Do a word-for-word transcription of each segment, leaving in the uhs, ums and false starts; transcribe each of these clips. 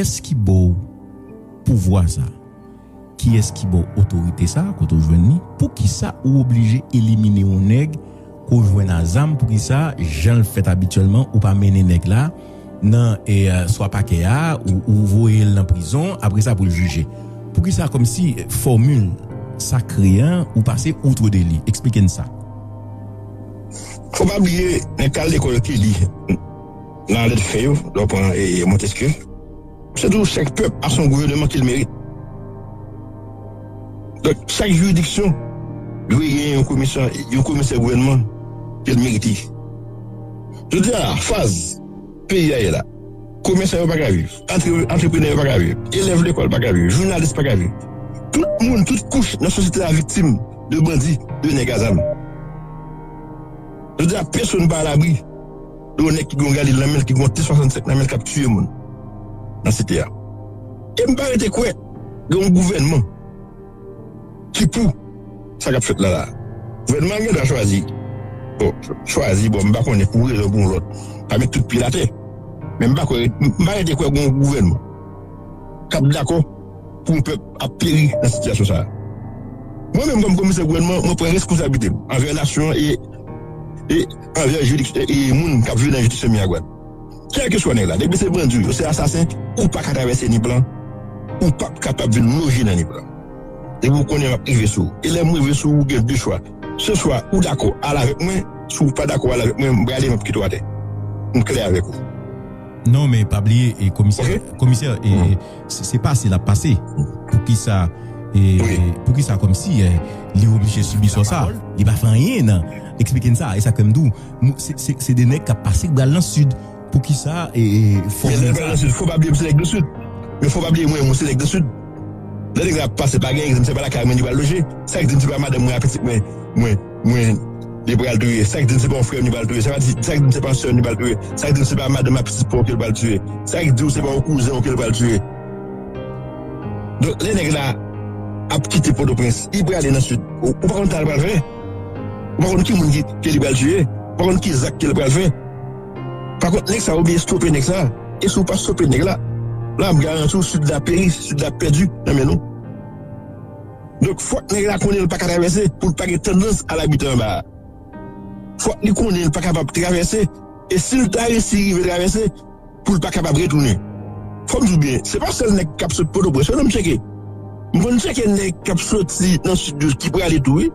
Kiyès ki ba w pouvwa sa? Kiyès ki ba w otorite sa a kote w jwenn li? Poukisa ou oblije elimine yon nèg ke w jwenn a zam? Poukisa, jan l fèt abityèlman, ou pa mennen nèg la nan e, swa pakè a, ou, ou voye l nan prizon, apre sa pou l jije? Poukisa kòmsi fòmil sakre a, ou pase outre de li? Eksplike n sa. Fò pa bliye, nèg k al lekòl ki li nan lèt fè yo, lè w pran e, Montesquieu, se tou chak pèp a son gouvènman ke l merite. Donk, chak jiridiksyon dwe gen yon komisè, yon komisè gouvènman ke l merite. Jodi a, faz peyi a ye la, komèsan yo pa ka viv, antre, antreprenè yo pa ka viv, elèv lekòl pa ka viv, jounalis pa ka viv. Tout moun, tout kouch nan sosyete a viktim de bandi, de nèg a zam. Jodi a, pèsonn pa alabri de yon nèg ki gen yon galil nan men l, ki gen yon T swasannsenk nan men l, k ap tiye moun nan site a. E m pa rete kwè gen yon gouvènman ki pou sa k ap fèt la la. Gouvènman an gen dwa chwazi. Bon, chwazi, bon, m pa konnen pou yon rezon pou yon lòt, pa met tout pye l atè. Men m pa kwè, m pa rete kwè gen yon gouvènman k ap dakò pou yon pèp ap peri nan sitiyasyon sa a. Mwen menm, kòm komisè gouvènman, mwen pran responsablite m anvè nasyon an e, e anvè jiridiksyon, e, e moun k ap viv nan jiridiksyon Miragwàn. Kèlkeswa nèg la, depi se bandi w ye, se asasen, ou pa ka travèse Nip lan, ou p ap kapab vin loje nan Nip lan. Depi w konnen m ap rive sou ou. E lè m rive sou ou, ou gen de chwa. Se swa ou dakò, al avèk mwen, si w pa dakò, al avèk mwen, m prale, m ap kite w atè. M klè avèk ou. Non, men pa bliye, e, komisè, komisè, e, e, se, se pase l ap pase. Poukisa, e, poukisa kòmsi, e, li oblije sibi sò sa? Li pa fè anyen, non. Eksplike n sa, e sa k fè m di w, se, se, se de nèg k ap pase k pral nan sid. Poukisa, e, e, fòmil sa? Fò pa bliye m se nèg di sid. Men fò pa bliye mwen, mwen se nèg di sid. Lè nèg la ap pase, pa gen egzanp, se pa lakay mwen li pral loje. Sa k di m se pa madanm mwen ak pitit mwen, mwen, mwen, li pral touye? Sa k di m se pa yon frè m li pral touye? Sa k di, sa k di m se pa yon sè m li pral touye? Sa k di m se pa madanm ak pitit pa w ke li pral touye? Sa k di w se pa yon kouzen w ke li pral touye? Donk, lè nèg la ap kite Pòtoprens, li prale nan sid. Ou, ou pa konn sa l pral fè. Ou pa konn ki moun ki, ke li pral tiye. Ou pa konn ki zak ke li pral fè. Pa kont, nèg sa, oubyen stope nèg sa. E si w pa stope nèg la, la, m garanti w, sid la peri, sid la pèdi nan men nou. Donk, fòk nèg la konnen l pa ka travèse pou l pa gen tandans al abite anba a. Fòk li konnen l pa kapab travèse. E si l ta resi rive travèse, pou l pa kapab retounen. Fò m di w byen, se pa sèl nèg k ap sot Pòtoprens, non, m tcheke. M konn tcheke nèg k ap soti nan sid yo ki prale tou, wi.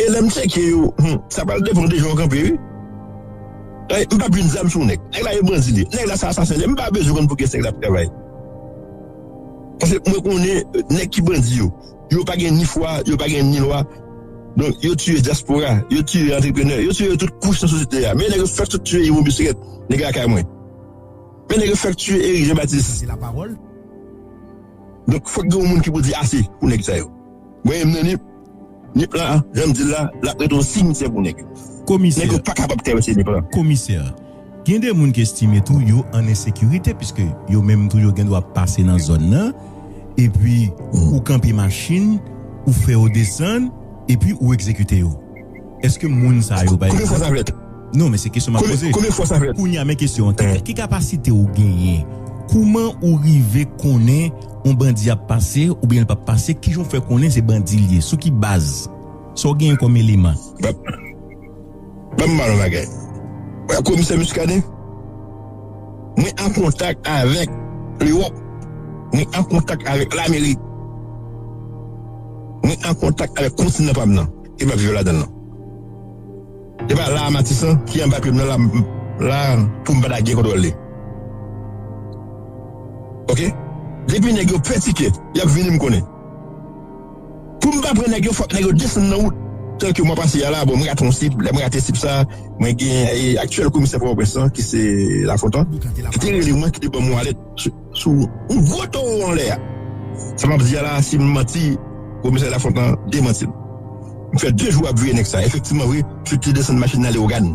E lè m tcheke yo, hmm, sa pral depann de jan w kanpe, wi. Ay, m p ap jwenn zam sou nèg. Nèg la e bandi li ye. Nèg la se asasen li ye. M pa bezwen konn pou kiyès nèg la ap travay. Paske mwen konnen, euh, nèg ki bandi yo, yo pa gen ni fwa, yo pa gen ni lwa. Donk, yo tiye dyaspora, yo tiye antreprenè, yo tiye tout kouch nan sosyete a. Men nèg yo fèk sot tiye Yvon Bisrèt, nèg lakay mwen. Men nèg yo fèk tiye Eric Jean Baptiste. Donk, fòk gen yon moun ki pou di ase pou nèg sa yo. Mwen menm nan Nip, Nip la, jan m di l la, l ap rete yon simityè pou nèg yo. Komisè. Nèg yo pa kapab travèse Nip lan. Komisè, gen de moun ki estime tou yo an ensekirite, piske yo menm tou yo gen dwa pase nan zòn nan, epi ou kanpe machin, ou fè yo desann, epi ou egzekite yo. Èske moun sa yo, pa egzanp? Konbyen fwa sa fèt? Non, men se kesyon m ap poze. Konbyen fwa sa fèt? Kounye a, men kesyon an. Ki, ki kapasite ou genyen? Kouman ou rive konnen yon bandi ap pase oubyen l p ap pase? Kijan w fè konnen se bandi l ye? Sou ki baz? Sa w genyen kòm eleman? Ban m ba w yon bagay. Wè, komisè Muscadin, mwen an kontak avèk Lewòp. Mwen an kontak avèk Lamerik. Mwen an kontak avèk kontinan pa m nan. E m ap viv ladan l lan. E pa la a Matisan ki anba pye m nan la, la pou m pa ta gen kontwòl li. Oke? Depi nèg yo pè tikè, y ap vini m konnen. Pou m pa pran nèg yo, fòk nèg yo desann nan wout. Tanke mwa pase a la, bon, m rate yon sip, lè m rate sip sa, mwen gen, e, aktyèl komisè Pòtoprens lan, ki se Lafontan, ki te rele mwen, ki te ban m yon alèt sou, sou yon gwo towo anlè a. Sa m ap di a la, si m manti, komisè Lafontan demanti m. M fè de jou ap veye nèg sa. Efektivman vre, m te desann machin nan Lewogàn.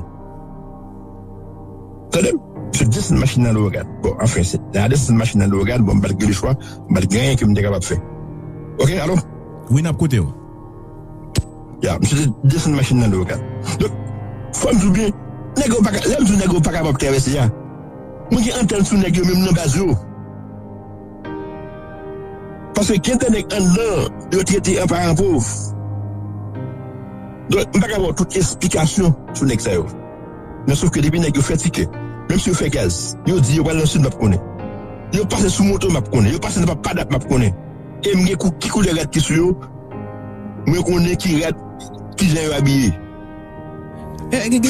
Tande m? M te desann machin nan Lewogàn. Bon, anfen, se, nan desann machin nan Lewogàn, bon, m pa t gen lechwa, m pa t gen anyen ke m te kapab fè. Oke, alo? Wi, n ap koute w. Ya, m te desann machin nan Lewogàn. Donk, fò m di w byen, nèg yo pa ka, lè m di w nèg yo pa kapab travèse a, mwen gen antèn sou nèg yo menm nan baz yo. Paske gen de nèg anndan, yo trete an paran pòv. Donk, m pa ka ba w tout esplikasyon sou nèg sa yo. Men sof ke depi nèg yo fè tikè, menm si yo fè gaz, yo di yo pral nan sid, m ap konnen. Yo pase sou moto, m ap konnen. Yo pase nan Papadap, m ap konnen. E m gen kou, ki koulè rad ki sou yo, mwen konnen ki rad, ki jan yo abiye.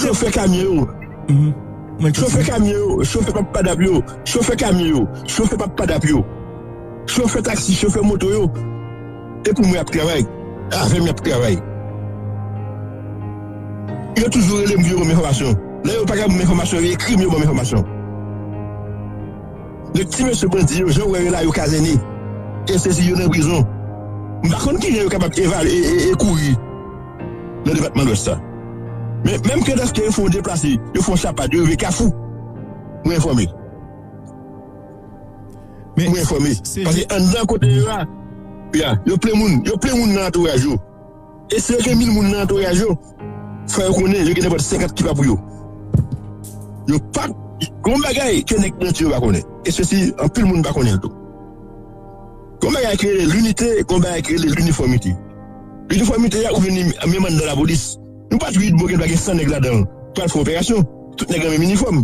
Chofè kamyon yo, chofè kamyon yo, chofè Papadap yo, chofè kamyon yo, chofè Papadap yo, chofè taksi, chofè moto yo. E pou mwen y ap travay. Avè m y ap travay. Yo toujou rele m pou yo ban m enfòmasyon. Lè yo pa ka ban m enfòmasyon, yo ekri m, yo ban m enfòmasyon. Donk, ti mesye bandi yo, jan w wè yo la, yo kazène. E sezi yo nan prizon. M pa konn kijan yo kapab evalye e, e, e kouri nan depatman Lwès la. Men, menm kandaske yo fè yon deplase, yo fè yon chapad, yo rive Kafou, mwen enfòme. Mwen enfòme. Paske anndan kote yo a, ya, yo plen moun, yo plen moun nan antouraj yo. E si yo gen mil moun nan antouraj yo, fò yo konnen yo gen nenpòt senkant ki pa pou yo. Yo pa, gon bagay ke nèg bandi yo pa konnen. E sesi, anpil moun pa konnen l tou. Gon bagay ki rele linite, gon bagay ki rele linifòmite. Linifòmite a, ou vin li menm anndan lapolis. Nou pa t ri, bon, gen dwa gen san nèg ladan l pral fè operasyon. Tout nèg nan menm inifòm.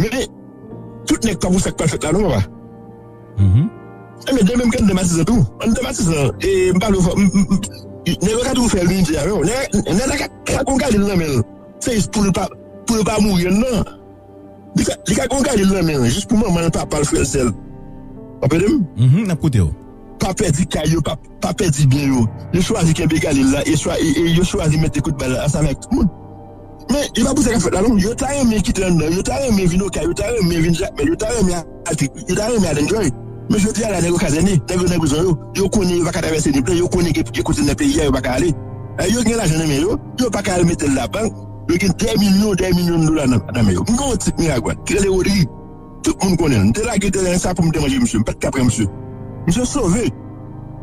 Men, tout nèg pa pou sa k pral fèt la, non, papa. E men, de menm ke anndan Matizan tou. Anndan Matizan, e, m pa vle fò, m, m, m, nèg yo ka toujou fè linite avè w. Nèg, nèg la ka, ka gon galil nan men l. Se jis pou l pa, pou l pa mouri anndan. Li ka, li ka gon galil nan men l, jis pou manman l, papa l, frè l, sè l. W ap tande m? Mhm, n ap koute w. Pa pèdi kay yo, pa, pa pèdi byen yo. Yo chwazi kenbe galil la, e chwa-, e, e yo chwazi mete kout bal ansanm avèk tout moun. Men, e pa pou sa k ap fèt la, non. Yo ta renmen kite anndan, yo ta renmen vin Okay, yo ta renmen vin Jakmèl, yo ta renmen al trip, yo ta renmen al enjoy. Men jodi a la, nèg yo kazène, nèg yo nan prizon yo, yo konnen yo pa ka travèse Nip la, yo konnen gen, gen kote nan peyi a, yo pa ka ale. E yo gen lajan nan men yo, yo pa ka al mete l labank, yo gen dè milyon, dè milyon dola nan, nan men yo. M gen yon tip Miragwàn, ki rele Rodri. Tout moun konnen l. M te lage tèren sa pou m te manje misye. M pa t ka pran misye. Misye sove.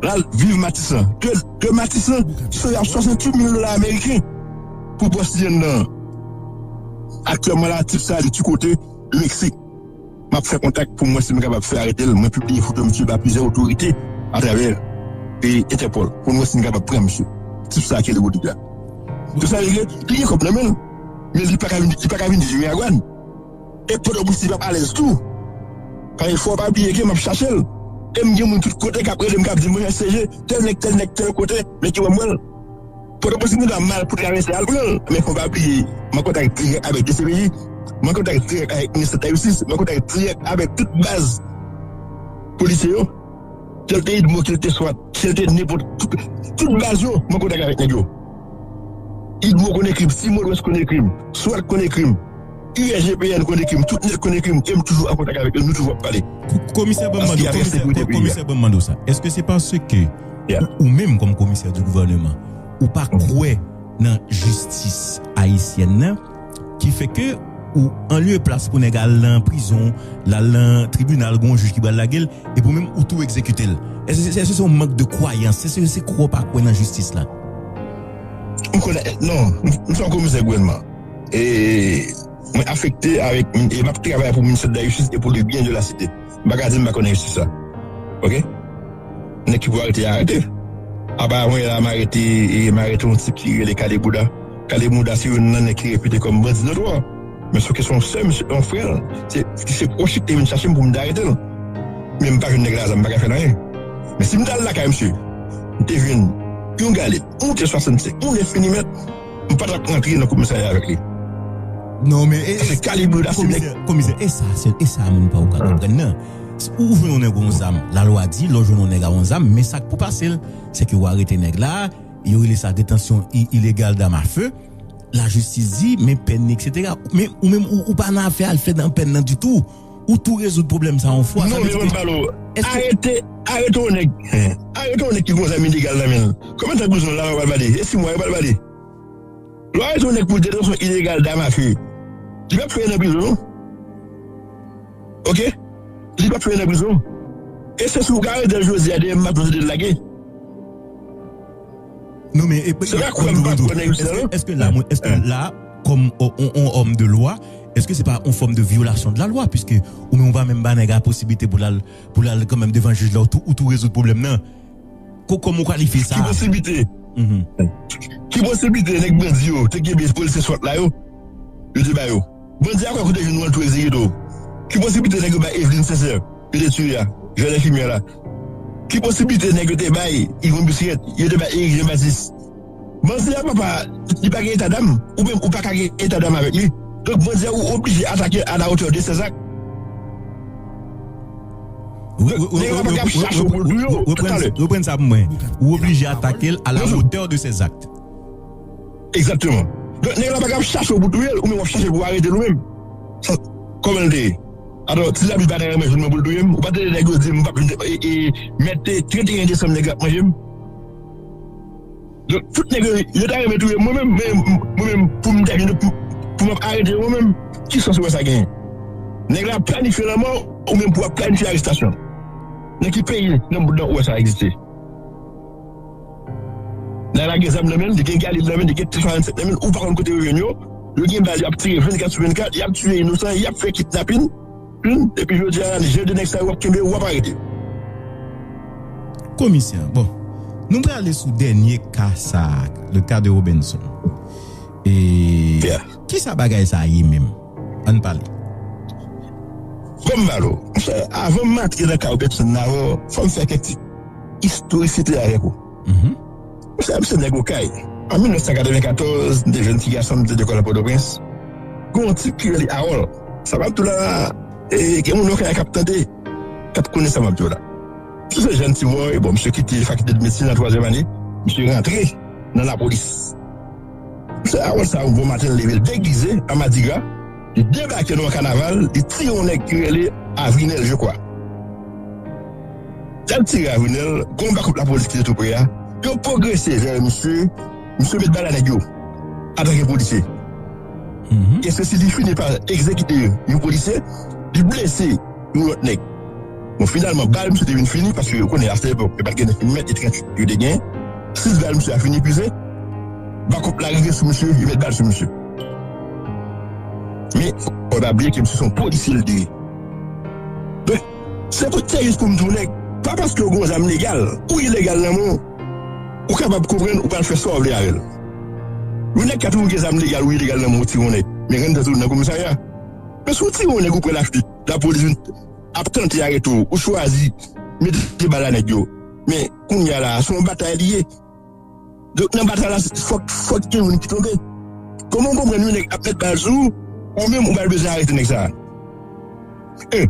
L al viv Matisan. De, de Matisan, sove ap swasanntuit mil dola ameriken pou bòs li anndan an. Aktyèlman la, tip sa, li ti kote, Meksik. M ap fè kontak pou m wè si m kapab fè arete l. Mwen pibliye foto misye ba plizyè otorite atravè, e, Entèpòl pou m wè si m kapab pran misye. Tip sa ki rele Rodrigue la. Tout sa regle, li gen kòb nan men l. Men li pa ka vin, li pa ka vin di Miragwàn. E Pòtoprens li p ap alèz tou. Paske fò w pa bliye ke m ap chache l. E m gen moun tout kote k ap rele m, k ap di m, "Monchè, S C G, tèl nèg, tèl nèg, tèl kote, men ki wè m wè l." Pòtoprens li gen dwa mal pou travèse al pran l. Men fò w pa bliye, m an kontak dirèk avèk D C P J, m an kontak dirèk avèk Ministè de la Jistis, m an kontak dirèk avèk tout baz polisye yo. Ke l te idmo, ke l te swat, ke l te nenpòt, tout, tout baz yo, m an kontak avèk nèg yo. Idmo konn ekri m, Simon Lwès konn ekri m, swat konn ekri m, U S G P N konn ekri m, tout nèg konn ekri m, e m toujou an kontak avèk yo, nou toujou ap pale. Komisè, ban m mande w, komisè, komisè, ban m mande w sa. Èske se paske ou, ou menm, kòm komisè di gouvèneman, ou pa kwè nan jistis ayisyèn nan, ki fè ke ou, anlye plas pou nèg al nan prizon, l al nan tribinal, gon jij ki pral lage l, epi ou menm, ou tou egzekite l. Èske se, èske se yon mank de kwayans? Èske se kwè w pa kwè nan jistis la? M konnen, non, m, m se yon komisè gouvènman. E mwen afekte avèk, e m ap travay pou Ministè de la Jistis e pou le bien de la site. M pa ka di m pa konnen jistis la. Oke? Nèg ki pou arete, arete. Apa mwen la, m arete, e m arete yon tip ki rele Kale Bouda. Kale Bouda se youn nan nèg ki repite kòm bandi notwa. Men se ke se yon sè misye, yon frè l, se, se pwòch li ki te vin chache m pou m te arete l. Men m pa jwenn nèg la, sa m pa ka fè l anyen. Men si m t al lakay misye, m te jwenn yon galèt, yon T swasannsenk, yon enfini mèt, m pa t ap rantre nan komisarya avèk li. Non, men e, paske Kale Bouda se nèg. Komisè, komisè, e sa, se, e sa moun pa ou ka konprann nan. Ou jwenn yon nèg yon zam, lalwa di, lè w jwenn yon nèg a yon zam, men sa k pou pase l, se ke w arete nèg la, yo rele sa detansyon i-, ilegal dam a fe, lajistis di, men pèn ni, etsetera. Men ou menm, ou, ou pa nan afè al fè nan pèn nan ditou. Ou tou rezoud pwoblèm sa yon fwa. Non, men mwen pale w. Arete, arete yon nèg. Arete yon nèg ki gon zam ilegal nan men l. Konbyen tan prizon la, w pral pale? E sis mwa, w pral pale? Lè w arete yon nèg pou detansyon ilegal dam a fe, li p ap fè nan prizon, non. Oke? Li p ap fè nan prizon. E se si w ka arete l jodi a, demen m ap tande l lage. Non, men, e, se pa kwè m pa kwè nan jistis la, non. Èske, èske la, mwen, èske la, kòm o-, on, on òm de lwa, Èske se pa yon fòm de vyolasyon de la lwa, piske ou menm ou pa menm ba nèg la posiblite pou l al, pou l al kanmenm devan jij la, ou tou, ou tou rezoud pwoblèm nan? Ko-, kòman w kalifye sa? Ki posiblite? Mhm. Ki posiblite nèg bandi yo te kenbe polisye swat la yo? Yo te ba yo. Bandi a kwè kote vin mwen tou egzekite w. Ki posiblite nèg yo bay Eveline Sincère, yo te tiye a, jèn enfimyè la? Ki posiblite nèg yo te bay Yvon Bisrèt, yo te bay Eric Jean Baptiste? Bandi a papa, li pa gen eta dam, ou menm ou pa ka gen eta dam avèk li. Donk bandi a ou oblije atake à la hauteur de ses actes. Nèg la pa kab chache w pou l touye w talè. Reprann sa pou mwen. Ou oblije atake l à la hauteur de ses actes. Egzakteman. Donk nèg la pa kab chache w pou touye l, ou menm w ap chache pou arete l ou menm. Sa, kòman l te ye? Atò, ti lapli pa nan renmen jwenn mwen pou l touye m, ou pa tande nèg yo di m m p ap vin, e, e, mèt trannteyen desanm nèg la ap manje m. Donk, tout nèg yo, yo ta renmen touye m, mwen menm, men mwen menm, pou m ta vin, pou, pou m ap arete yo, mwen menm, ki sans ou wè sa genyen? Nèg la ap planifye lanmò, ou menm pou w ap planifye arestasyon. Nan ki peyi nan mond nan ou wè sa egziste? Nèg la gen zam nan men l, li gen galil nan men l, li gen T swasannsèt nan men l, ou pa konn kote yo jwenn yo. Yo gen bal, y ap tire vennkat sou vennkat, y ap tiye inosan, y ap fè kidnapin. Epi jodi a, je de nèg sa yo w ap kenbe, w ap arete. Komisè, bon, nou prale sou dènye ka sa a, le cas de Robinson. E kisa bagay sa a ye menm? Ann pale. Kòm Malo, monchè, avan m antre nan ka Robinson la, fò m fè kèk ti istorikite avèk ou. Misye, misye nèg Okay. An mil nèf san katrevenkatòz, m te jèn ti gason, m te lekòl nan Pòtoprens. Gen yon tip ki rele Harold. Sa m ap di w la, e, gen moun Okay k ap tande, k ap konnen sa m ap di w la. Misye se jèn ti bòy, bon, misye kite fakilte de medsin an twazyèm ane, misye rantre nan lapolis. Misye Harold sa, yon bon maten, l leve, l degize an madigra, li debake nan yon kanaval, li tiye yon nèg ki rele Avrinel, je crois. Lè l tire Avrinel, gen yon bakòp lapolis ki te tou pre a. Yo pwogrese vè misye, misye met bal a nèg yo, antanke polisye. E se si li fini pa egzekite yon polisye, li blese yon lòt nèg. Bon, finalman, bal misye te vin fini, paske yo konnen, a sèt epòk, yo pa t gen nèf milimèt, e tranntuit yo te gen. Sis bal misye a fin epuize, bakòp la rive sou misye, yo met bal sou misye. Men, fò pa bliye ke misye se yon polisye l te ye. Donk, se pou, se jis pou m di w nèg, pa paske w gen yon zam legal, ou ilegal nan men w, ou kapab konprann ou pral fè sa w vle avè l. Yon nèg ka toujou gen zam legal ou ilegal nan men w, ou tire yon nèg. Men rann tèt ou nan komisarya. Men si w tire yon nèg ou pran lafwit, lapolis vin ap tante arete w, ou chwazi mete bal a nèg yo. Men kounye a la, se yon batay li ye. Donk, nan batay la, fòk, fòk gen youn ki tonbe. Kòman w konprann yon nèg ap met bal sou ou, ou menm ou pral bezwen arete nèg sa a? E,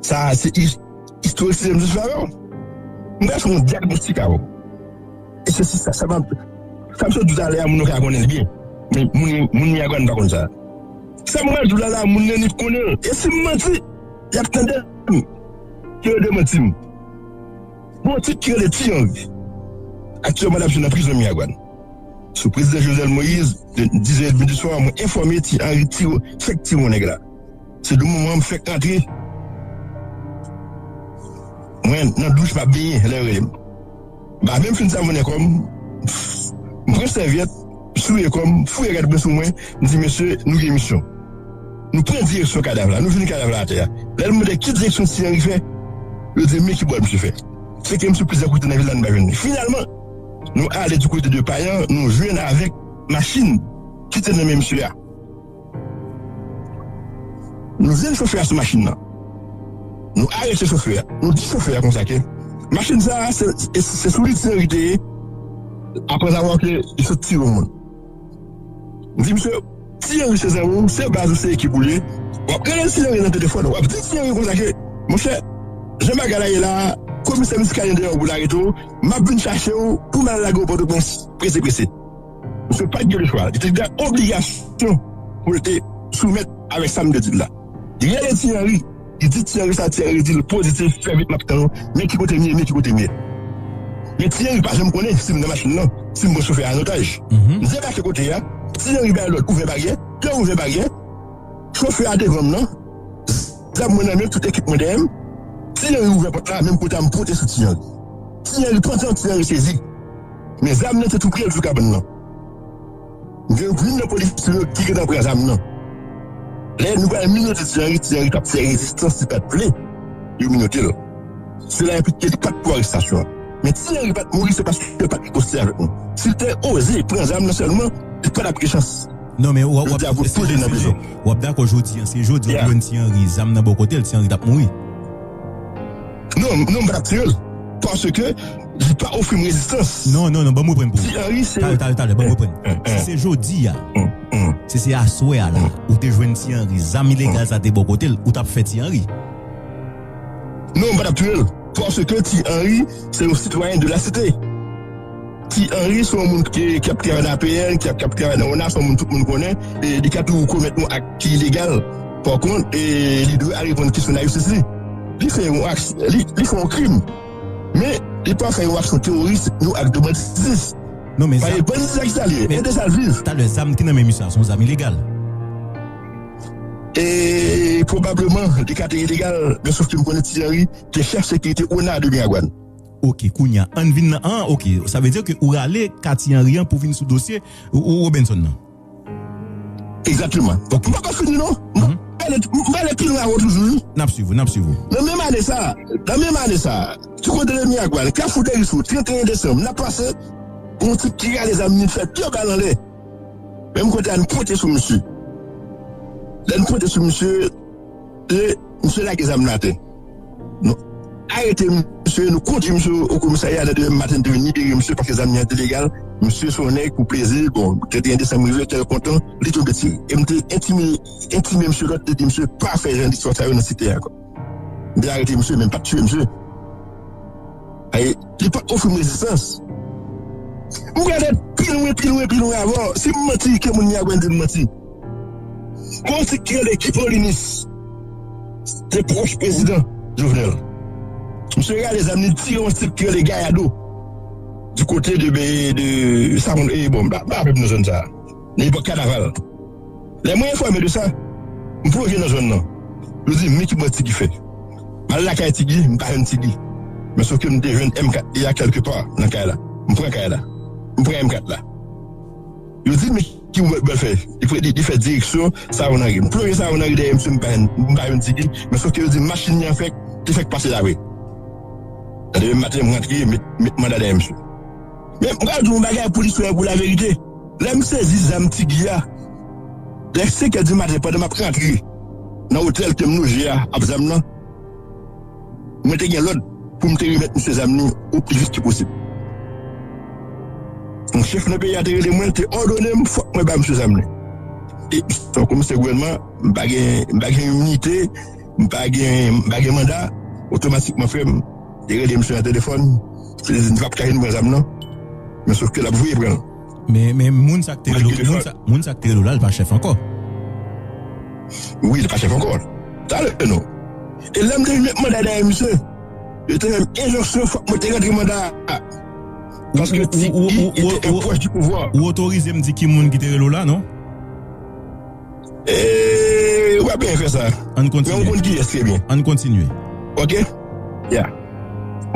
sa a se is-, istorik sistèm jistis la, non? M pral fè yon dyagnostik avè w. E se, se sa, sa m ap, sa m sot di w talè a, moun yo ka konnen l byen. Men moun, moun Miyagwàn pa konn sa. Sa m pral di w la, la, moun nan nip konnen l. E si m manti, y ap tande m. Ke yo demanti m. Gon tip ki rele Ti Henri. Aktyèlman, l ap jwe nan prizon Miyagwàn. Sou prezidan Jovenel Moïse, de diz è edmi di swa, mwen enfòme Ti Henri tire, fèk tire yon nèg la. Se de moman m fèk antre. Mwen, nan douch, m ap benyen, lè yo rele m. M pa menm fin savonnen kò m, m pran sèvyèt, m souye kò m, fouye rad mwen sou mwen, m di, "Mesye, nou gen misyon." Nou pran direksyon kadav la, nou jwenn kadav la atè a. Lè nou mande ki direksyon Ti Henri fè, yo di, "Men ki bò misye fè." Cheke misye plizyè kote nan vil la, nou pa jwenn li. Finalman, nou ale di kote de Payan, nou jwenn avèk machin ki te nan men misye a. Nou jwenn chofè a sou machin nan. Nou arete chofè a. Nou di chofè a konsa ke machin sa a, se, se, se sou li Ti Henri te ye, apre avwa ke li sot tire yon moun. M di misye, Ti Henri se zanmi w, se baz ou, se ekip ou li ye. W ap rele Ti Henri nan telefòn, w ap di Ti Henri konsa ke, monchè, jan bagay la ye la, komisè Muscadin dèyè w pou l arete w, m ap vin chache w pou m al lage w Pòtoprens, prese, prese. Misye pa t gen lechwa. Li te gen obligasyon pou l te soumèt avèk sa m te di l la. Li rele Ti Henri. Li di Ti Henri sa, Ti Henri di l pozitif, fè vit, m ap tann ou. Men ki kote m ye, men ki kote m ye. Men Ti Henri pa janm konnen si m nan machin nan, si m pran chofè a an otaj. M debake kote a, Ti Henri bay lòd ouvè baryè, yo ouvè baryè. Chofè a devan m nan, zam mwen nan men l, tout ekip mwen dèyè m. Ti Henri ouvè pòt la, menm kote a m pote sou Ti Henri. Ti Henri pran tan, Ti Henri sezi. Men zam nan te tou pre l sou kabann nan. Gen youn nan polisye yo ki gentan pran zam nan. Dayè, nou pral minote Ti Anri, Ti Anri t ap fè rezistans, li pa t vle yo minote l. Sela enplike li pa t pou arestasyon an. Men Ti Anri pa t mouri, se paske yo pa t negosye avèk nou. Si l te oze pran zam nan sèlman, li pa t ap gen chans. Non, men w ap, w ap dakò jodi an, se jodi w ap jwenn Ti Anri zam nan bò kote l, Ti Anri t ap mouri. Non, non, m pa t ap tiye l. Paske li pa ofri m rezistans. Non, non, non, ban m reprann pou ou. Ti Anri se. Talè, talè, talè, ban m reprann. Si se jodi a, si se aswè a la, ou te jwenn Ti Anri, zam ilegal sa te bò kote l, ou t ap fè Ti Anri. Non, m pa t ap tiye l. Paske Ti Anri se yon sitwayen de la site. Ti Anri se yon moun ki, ki ap travay nan A P N, ki ap, ki ap travay nan ona, se yon moun tout moun konnen, e li ka toujou komèt yon ak ki ilegal. Pa kont, e li dwe al reponn kesyon lajistis li. Li fè yon ak, li, li fè yon krim. Men, li pa fè yon aksyon teworis, yon ak de banditis. Non, men zam, banditis sa ki sa li ye, ede sa l viv. Talè, zam ki nan men misye a, se yon zam ilegal. E pwobableman, li ka te ilegal, men sof ke m konnen Ti Anri te chèf sekirite ona de Miragwàn. Ok, kounye a, ann vin nan, an, ok, sa vle di ke ou rale ka Ti Anri an pou vin sou dosye ou, ou Robenson nan. Egzakteman. Donk, m poko fini non. M prale, m prale pi lwen avè w toujou, wi. N ap swiv ou, n ap swiv ou. Nan menm ane sa, nan menm ane sa, ti kote de Miragwàn, Kafou Deriswo, trannteyen desanm, n ap pase, gon tip ki rale zam li fè de bal anlè. Menm kote a, n pote sou misye. Lè n pote sou misye, e misye lage zam nan atè. Nou arete misye, nou kondui misye o komisarya nan demen maten, nou te vin libere misye paske zam li an te legal. Misye se yon nèg pou plezi, bon, trannteyen desanm rive, kè l kontan, li tonbe tire. E m te entime, entime misye lòd, te di misye pa fè jan distwa sa yo nan site a ankò. M te arete misye, men m pa t tiye misye. Ay, li pa t ofri m rezistans. M prale pi lwen, pi lwen, pi lwen avè w. Si m manti, ke moun Miragwàn di m manti. Gon tip ki rele Guy Paulinus, te pwòch prezidan Jovenel. Misye rale zam li tire yon tip ki rele Gayado, di kote de, de sa moun, e bon, m pa, m pa avèk nan zòn sa a. Nan epòk kanaval. Lè mwen enfòme de sa, m plonje nan zòn nan. Yo di m, men ki bò Ti Guy fè. M al lakay Ti Guy, m pa jwenn Ti Guy. Men sof ke m te jwenn M kat li a kèlke pa nan kay la. M pran kay la. M pran M kat la. Yo di m, men ki bò l fè. Li, li, li fè direksyon Savannari. M plonje Savannari dèyè misye, m pa jwenn, m pa jwenn Ti Guy. Men sof ke yo di m machin li an fèk, te fèk pase la vre. Nan demen maten, m rantre, met, met manda dèyè misye. Men m pral di w yon bagay pou listwa e pou laverite. Lè m sezi zam Ti Guy a, lè senkè di maten, pandan m ap rantre nan otèl ke m loje a, ap zam nan, mwen te gen lòd pou m te remèt misye zam li o pli vit ke posib. Yon chèf nan peyi a te rele mwen, te òdone m, fòk mwen ba misye zam li. E, tankou m se gouvènman, m pa gen, m pa gen iminite, m pa gen, m pa gen manda, otomatikman frè m, te rele misye nan telefòn, te di, "N p ap ka vin pran zam nan." Men sof ke l ap voye pran l. Men, men moun sa k te rele w, moun sa, moun sa k te rele w la, l pa chèf ankò. Wi, li pa chèf ankò. Talè non. E lè m te vin met manda dèyè misye, yo te fè m enjonksyon, fòk mwen te rantre manda a. Paske Ti Guy te pwòch di pouvwa. Ou otorize m di ki moun ki te rele w la, non? E, w ap byen fè sa. Ann kontinye. Men w konn kiyès trè byen. Ann kontinye. Ok? Ya.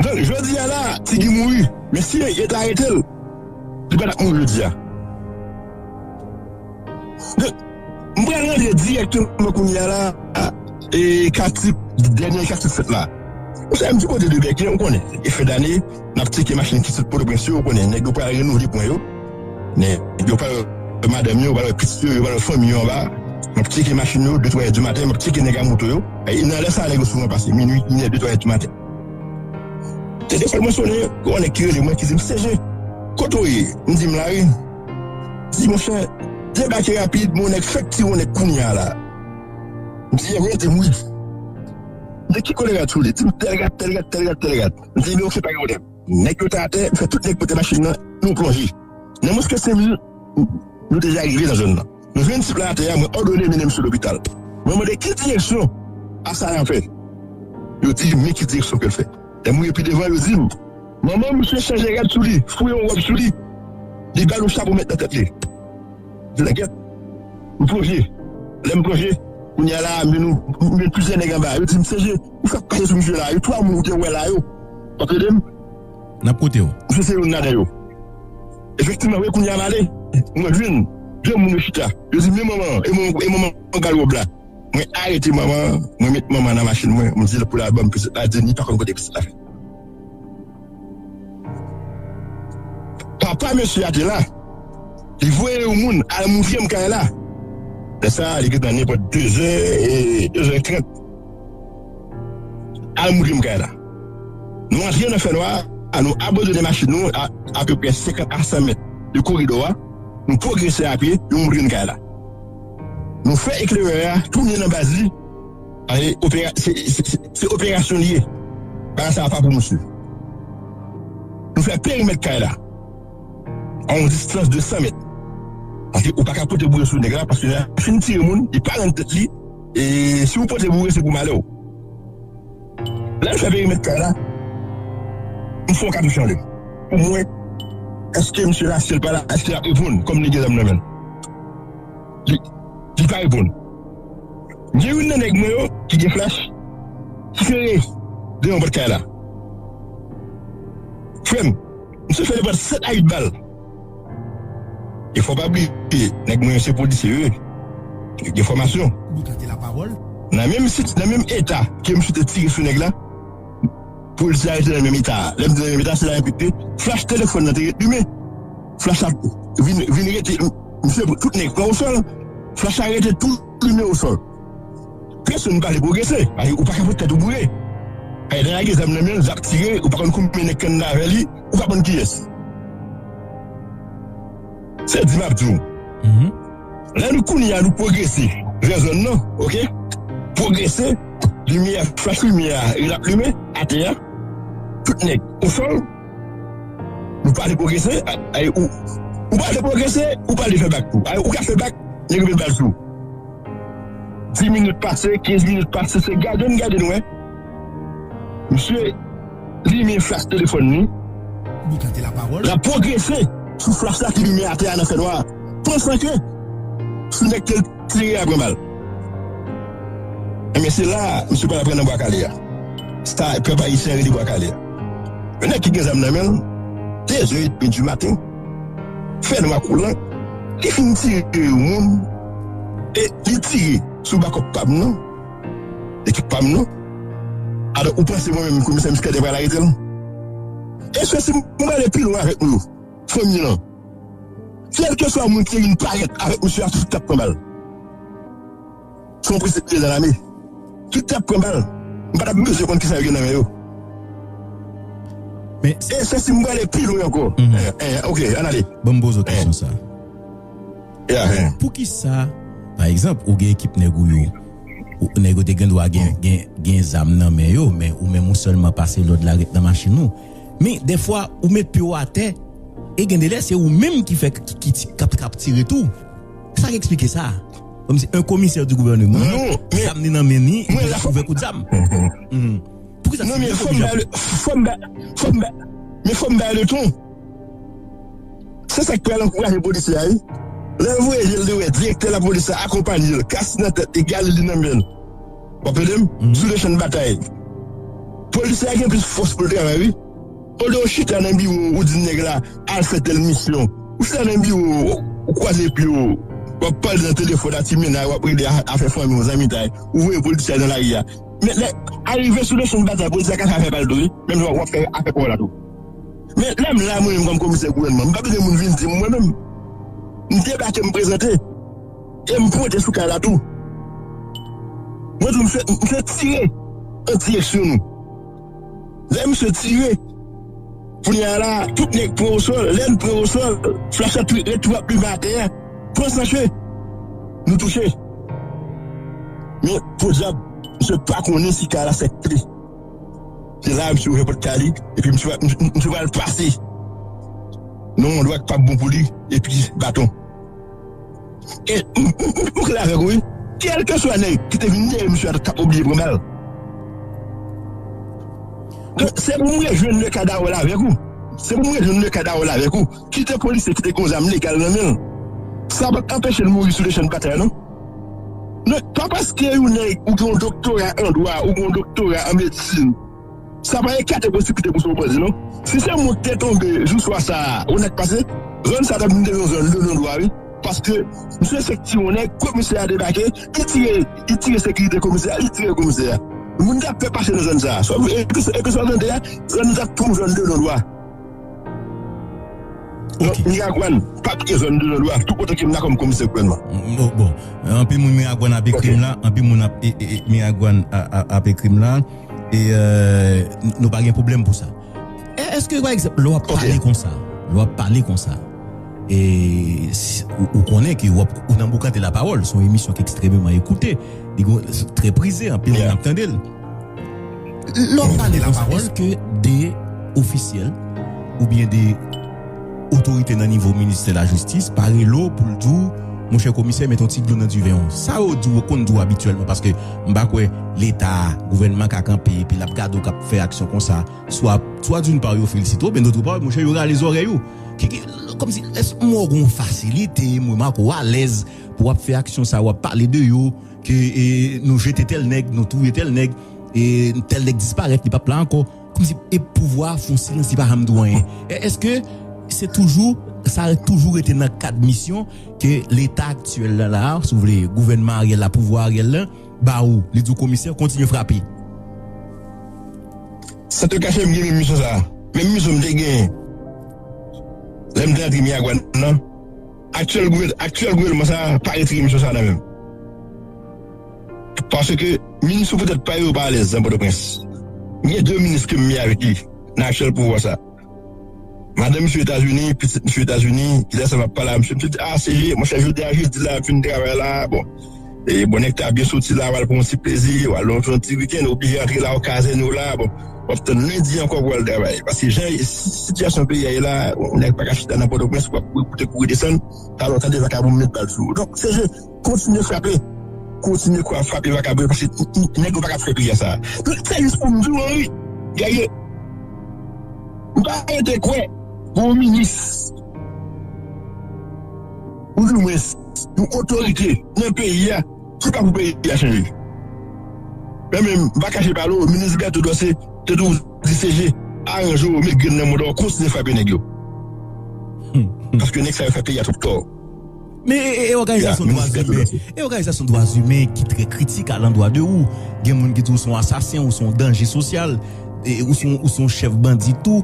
Donk, jodi a la, Ti Guy mouri. Men si yo te arete l, li pa t ap mouri jodi a. Donk, m pral rantre dirèkteman kounye a la, e, ka Tip, dènye ka Tip fèt la. Ou sa, m di kote de bèk, ou konnen. E fen dane, n ap tcheke machin ki sot Pòtoprens yo, ou konnen, nèg yo pral renouvle pwen yo. Nèg yo pral wè madanm yo, yo pral wè pitit yo, yo pral wè fanmi yo anba. N ap tcheke machin yo, de, twa è di maten, m ap tcheke nèg a moto yo. E nan lè sa a, nèg yo souvan pase, minui, inè, de, twa è di maten. Telefòn mwen sonnen, gon nèg ki rele mwen, ki di m, "Seje, kote w ye?" M di, "M la wi." Di, "Monchè, debake rapid, men yon nèg fèk tire yon nèg kounye a la." M di, "Yè, wi." Di m, "Wi." M di, "Ki kote rad sou li?" Di m, "Tèl rad, tèl rad, tèl rad, tèl rad." M di, "Men oke, pa gen pwoblèm." Nèg yo te atè, m fè tout nèg pote machin nan, nou plonje. Nan mwens ke senk minit, nou deja rive nan zòn nan. Nou jwenn tip la atè a, mwen òdone mennen misye lopital. Mwen mande ki direksyon asayan fè. Yo di men ki direksyon ke l fè. Lè m rive pi devan, yo di m, manman misye chanje rad sou li, fouye yon wòb sou li. Li ba l yon chapo mèt nan tèt li. M di, "Lagèt." M plonje. Lè m plonje, kounye a la, men nou, m jwenn plizyè nèg anba. Yo di m, "Seje, ou fèk pase sou misye la. Yo twa moun ou te wè la yo." W ap ede m? N ap koute w. Misye se youn ladan yo. Efektivman, wi, kounye a m ale, mwen jwenn de moun yo chita. Yo di, "Men manman, e manman, e manman an k ba l wòb la." Mwen arete manman an, mwen met manman an nan machin mwen, mwen di l pou l al ban m pitit la, di li pa konn kote pitit la fèt. Papa mesye a te la. Li voye yon moun al montre m kay la. Lè sa a, li gentan nenpòt de zè, e de zè trant. Al montre m kay la. Nou antre nan fènwa a, nou abandone machin nou a apeprè senkant a san mèt de koridò a. Nou pwogrese a pye, yo montre n kay la. Nou fè eklerè a tounen nan baz li. Paske opera- se- se- se- se operasyon li ye. Bagay sa a pa pou misye. Nou fè perimèt kay la a yon distans de san mèt. Paske ou pa ka pote boure sou nèg la, paske lè l fin tire moun, li pa rann tèt li. E si w pote boure, se pou malè w. Lè l fè perimèt kay la, m fè yon katouch anlè m. Pou mwen, èske misye la, si l pa la, èske l ap reponn kòm li gen zam nan men l? Li, li pa reponn. Gen youn nan nèg mwen yo ki gen flach, ki tire devan pòt kay la. Frè m, misye fè li pran sèt a uit bal. E fò w pa bliye, nèg mwen yo se polisye yo ye. Yo gen fòmasyon. Nan menm sit, nan menm eta ke misye te tire sou nèg la, polisye a rete nan menm eta a. Lè m di nan menm eta, se la m enplikte. Flach telefòn nan te ret limen. Flach la vin, vin rete, misye, tout nèg pran osò. Flach la rete tou limen osò. Pèsonn pa vle pwogrese. Paske ou pa ka fout tèt ou boure. Ay, lè lage zam nan men l, l ap tire, ou pa konn konbyen nèg k anndan avè li, ou pa konn kiyès. Se di m ap di w. Lè nou kounye a nou pwogrese vè zòn nan, oke? Pwogrese, limyè, flach limyè a, l ap limen, atè a, tout nèg osò, nou pa vle pwogrese, ay, ou, ou pa vle pwogrese, ou pa vle fè bak tou. Ay, ou ka fè bak, nèg yo met bal sou ou. Dis minit pase, kenz minit pase, se gade n gade n wè. Misye limen flach telefòn li. L ap pwogrese sou flach la ki limen atè a nan fènwa a. Pansan ke sou nèg ke l tire a pran bal. Enben, se la a, misye pral pran nan Bwa Kale a. Sa, pèp ayisyen rele Bwa Kale a. Yon nèg ki gen zam nan men l, de zè edmi di maten, fènwa koulan, li fin tire yon moun, e li tire sou bakòp pa m nan, ekip pa m nan. Alò, ou panse mwen menm, komisè Muscadin pral arete l? E se si m prale pi lwen avèk nou, fanmi lan. Kèlkeswa moun ki te vin parèt avèk misye a, tout t ap pran bal. Se yon prensip ki nan lame. Tout t ap pran bal. M pa t ap bezwen konn kisa yo gen nan men yo. Men e se si m prale pi lwen ankò. Eh, eh, ok, ann ale. Ban m poze w kesyon sa. Yeah, eh. Poukisa, pa egzanp, ou gen ekip nèg ou yo, ou, nèg yo te gen dwa gen, gen, gen zam nan men yo, men ou menm ou sèlman pase lòd la ret nan machin ou. Men, dèfwa, ou met pye w atè, e gen de lè, se ou menm ki fè, ki, ki ti, k ap, k ap tire tou. Sa k eksplike sa? Kòmsi un commissaire du gouvernement, zam li nan men li, epi l ap ouvè kout zam. Poukisa se li ki oblije ap... Fò m ba, fò m ba, men fò m ba leton. Se sa k pral ankouraje polisye a, wi. Lè l voye je l, li wè direktè lapolis la akonpaye l, kas nan tèt li, galil li nan men l. W ap tande m? Sou le chan batay. Polisye a gen plis fòs pou l travay, wi. Olye w chita nan biwo w, ou di nèg la, al fè tèl misyon. Ou chita nan biwo w, ou kwaze pye w, w ap pale nan telefòn a ti mennaj, w ap regle a-, afè fanmi w, zanmitay. Ou voye polisye a nan lari a. Men lè, arive sou le chan batay, polisye a ka fè afè pa l tou, wi. Menm jan w ap fè afè pa w la tou. Men lè m la, mwen menm, kòm komisè gouvènman, m pa bezwen moun vin di m mwen menm. M debake, m prezante. E m pote sou kay la tou. Mwen tou, m fè, m fè tire an direksyon nou. Lè misye tire, kounye a la, tout nèg pran osò, lè n pran osò, flach la tou, ret tou ap limen atè a. Pansan ke nou touche. Men, podyab, misye pa konnen si kay la sèkile. Se la a misye ouvè pòt kay li, epi misye, misye, misye pral pase nan yon andwa ki p ap bon pou li, epi baton. E m, m, m, m klè avèk ou, wi. Kèlkeswa nèg ki te vin dèyè misye a, t ap oblije pran bal. Donk, se pou m rejwenn le cadavre la avèk ou. Se pou m rejwenn le cadavre la avèk ou. Kite polisye ki te gen zam legal nan men l. Sa p ap anpeche l mouri sou le chan batay, non. Non, pa paske yon nèg ou gen yon doktora an dwa, ou gen yon doktora an medsin, sa pa ekate posiblite pou se yon bandi, non. Si se mwen ki te tonbe jou swa sa a, ou nèk pase, zòn sa a t ap vin devyen yon zòn de non dwa, wi. Paske misye se ti yon nèg, komisè a debake, li tire, li tire sekirite komisè a, li tire komisè a. Moun t ap fè pase nan zòn sa a. Sòf, e ke, e ke sa w tande a, zòn nan t ap tou zòn de non dwa. Donk, Miragwàn p ap gen zòn de non dwa, tou otan ke m la kòm komisè gouvènman. Bon, bon. Anpil moun Miragwàn ap ekri m la, anpil moun ap e, e, e, Miragwàn a, a, ap ekri m la. E, euh, n-, nou pa gen pwoblèm pou sa. E, èske, pa egzanp, lè w ap pale konsa, lè w ap pale konsa, e, si, ou, ou konnen ke w ap, ou nan boukante lapawòl, se yon emisyon ki ekstrèmeman ekoute, li gon, trè prize, anpil moun ap tande l. Lè w ap pale konsa, èske de ofisyèl oubyen de otorite nan nivo ministè lajistis pa rele w pou l di w, monchè komisè, mete yon ti dlo nan diven w? Sa yo di w, yo konn di w abityèlman, paske m pa kwè Leta, gouvènman ka kanpe epi l ap gade w k ap fè aksyon konsa. Swa, swa d'une part, yo felisite w, oubyen d'autre part, monchè, yo rale zòrèy ou. Ki, ki, kòmsi, èske m wè w gen yon fasilite, m remake w alèz pou w ap fè aksyon sa, w ap pale de yo, ke, e, nou jete tèl nèg, nou touye tèl nèg, e, tèl nèg disparèt, li p ap la ankò. Kòmsi, e pouvwa a fè yon silans, li pa janm di w anyen. E, èske se toujou, sa toujou rete nan kad misyon ke Leta aktyèl la, la, si w vle, gouvènman Ariel la, pouvwa Ariel la, ba ou, li di w, komisè, kontinye frape? San te kache, m gen menm misyon sa a. Menm misyon m te genyen lè m te antre Miragwàn nan. Aktyèl gouvè-, aktyèl gouvènman sa a pa retire misyon sa a nan men m. Paske minis yo poutèt pa yo pa alèz nan Pòtoprens. M gen de minis ke m byen avèk li nan aktyèl pouvwa sa a. Madanm misye Etazini, pitit misye Etazini, kilè sa m ap pale a misye, misye di, "Ah, C G, monchè, jodi a jedi la, m fin travay la, bon. E, bon, nèg ta byen soti la, w al pran yon ti plezi, w al fè yon ti wikenn, oblije antre la, w kazène w la, bon. W ap tann lendi ankò pou w al travay." Paske jan si-, sitiyasyon peyi a ye la, yon nèg pa ka chita nan Pòtoprens, w ap kouri moute, kouri desann, talè w tande vakabon met bal sou ou. Donk, C G, kontinye frape. Kontinye kwa frape vakabon yo, paske n-, n-, nèg yo pa ka fè peyi a sa. Donk, se jis pou m di w, Henry, Guerrier, m pa rete kwè gon minis, ou di mwens, yon otorite nan peyi a, ki pa pou peyi a chanje. Men menm, m pa kache pale w, minis Berto Dorcé te toujou di C G, aranje w, met grenn nan manda w, kontinye frape nèg yo. Paske nèg sa yo fè peyi a twòp tò. Men e, e, e òganizasyon dwa imen, e òganizasyon dwa imen ki trè kritik alandwa de ou. Gen moun ki di w se yon asasen, ou se yon danje sosyal, e, ou se yon, ou se yon chèf bandi tou.